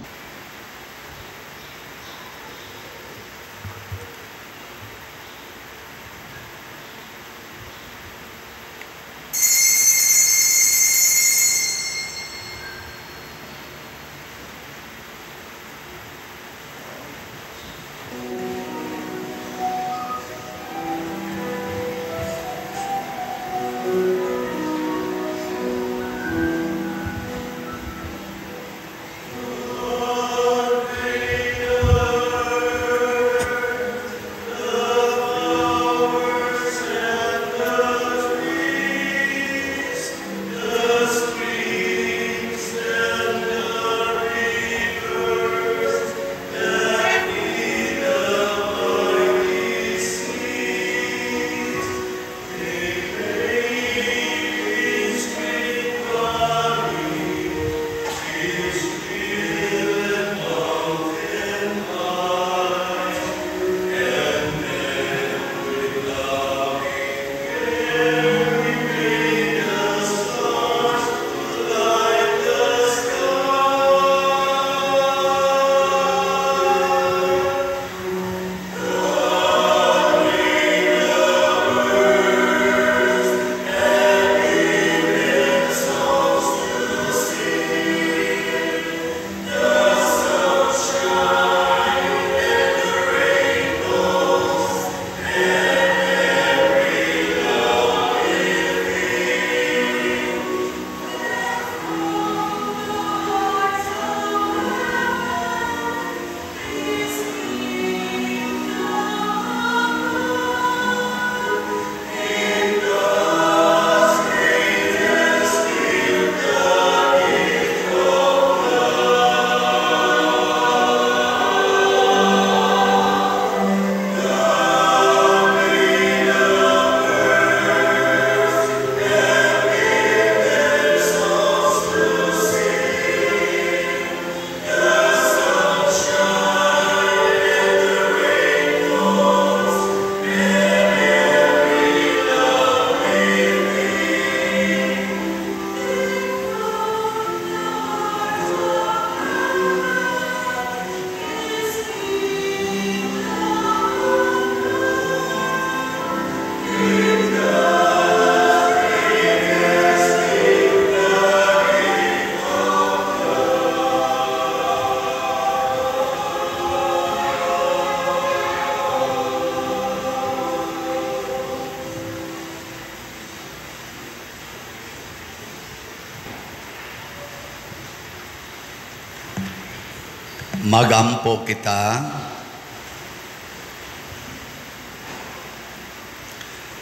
Magampo kita.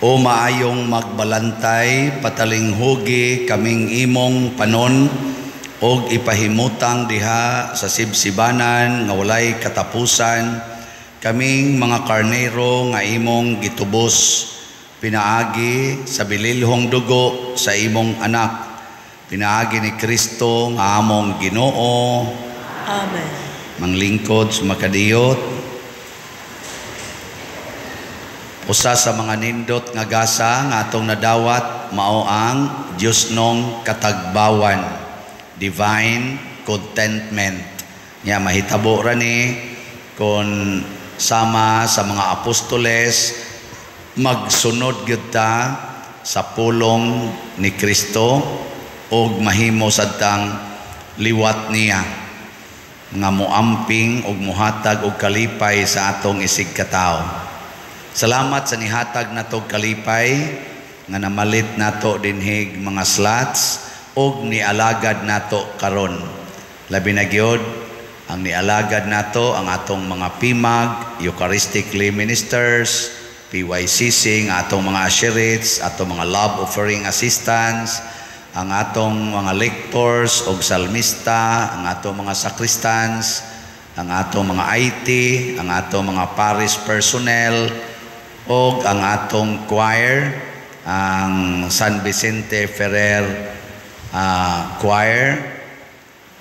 O maayong magbalantay, patalinghugi kaming imong panon, og ipahimutang diha sa sibsibanan nga walay katapusan, kaming mga karnero nga imong gitubos, pinaagi sa bililhong dugo sa imong anak, pinaagi ni Kristo nga among Ginoo. Amen. Manglingkod sumakadiyot. Usa sa mga nindot nga gasa nga atong nadawat mao ang Diosnong katagbawan, divine contentment. Nya mahitabo ra ni kon sama sa mga apostoles magsunod gyud ta sa pulong ni Kristo ug mahimo sad tang liwat niya nga moamping ug mohatag og kalipay sa atong isig katawo. Salamat sa nihatag natog kalipay nga namalit nato dinhig mga slots og nialagad nato karon. Labi na gyud ang nialagad nato ang atong mga PIMAG, Eucharistic Lay Ministers, PYCC, ang atong mga usherates, atong mga love offering assistants, ang atong mga lectors og salmista, ang atong mga sacristans, ang atong mga IT, ang atong mga parish personnel, og ang atong choir, ang San Vicente Ferrer Choir,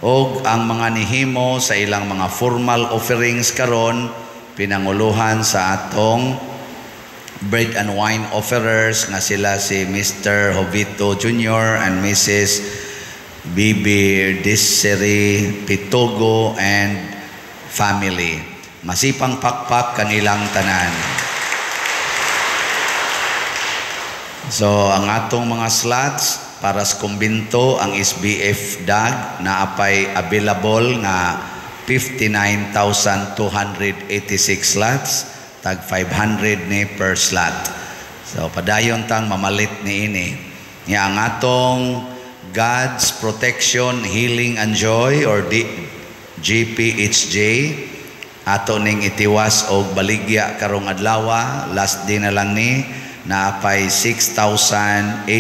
og ang mga nihimo sa ilang mga formal offerings karon, pinanguluhan sa atong bread and wine offerers nga sila si Mr. Jovito Jr. and Mrs. Bibi Desiree Pitogo and family. Masipang pakpak kanilang tanan. So ang atong mga slots para sa kumbinto, ang SBF DAG na apay available nga 59,286 slots, tag 500 ni per slot. So padayon tang mamalit ni ini. Nga ang atong God's Protection, Healing and Joy or GPHJ ato ning itiwas og baligya karong adlaw, last day na lang ni, naapay 6,883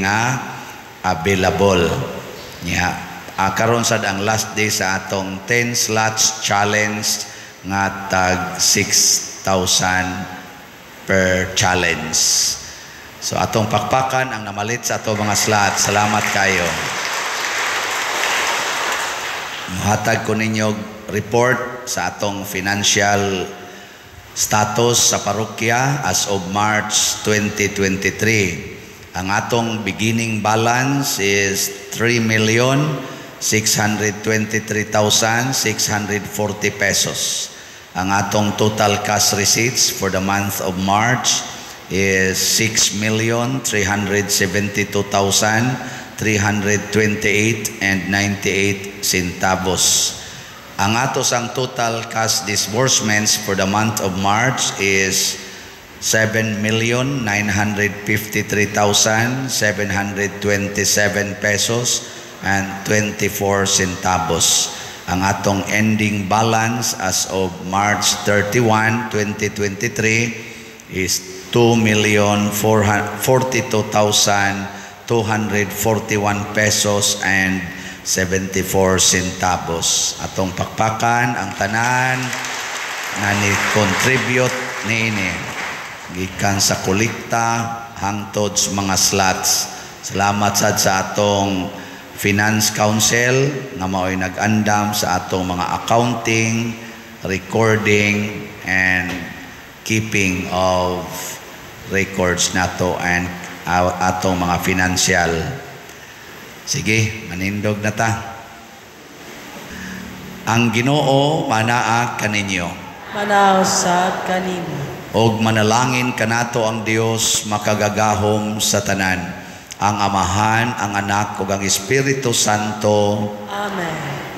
nga available. Nya karon sad ang last day sa atong 10 slots challenge nga tag 6,000 per challenge. So atong pakpakan ang namalit sa atong mga slots. Salamat kayo. Muhatag ko ninyo report sa atong financial status sa parokya as of March 2023. Ang atong beginning balance is 3,623,640 pesos. Ang atong total cash receipts for the month of March is 6,372,328.98 centavos. Ang ato sang total cash disbursements for the month of March is 7,953,727 pesos and 24 centavos. Ang atong ending balance as of March 31, 2023 is 2,042,241 pesos and 74 centavos. Atong pakpakan ang tanan nga ni-contribute niini gikan sa kolekta hangtod sa mga slots. Salamat sad sa atong Finance Council nga mao'y nag-andam sa atong mga accounting, recording, and keeping of records nato and atong mga financial. Sige, manindog na ta. Ang Ginoo manaa kaninyo. Manausab kanimo. Og manalangin kanato ang Dios makagagahom sa tanan, ang Amahan, ang Anak ug ang Espiritu Santo. Amen.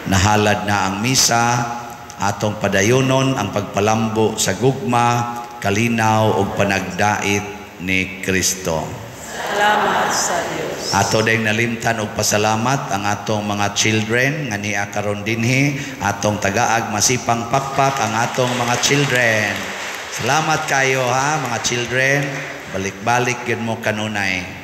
Nahalad na ang misa, atong padayonon ang pagpalambo sa gugma, kalinaw ug panagdait ni Kristo. Salamat sa Dios. Ato ding nalimtan og pasalamat ang atong mga children nga nia karon dinhi, atong tagaag masipang pakpak ang atong mga children. Salamat kayo ha, mga children. Balik-balik gyud mo kanunay.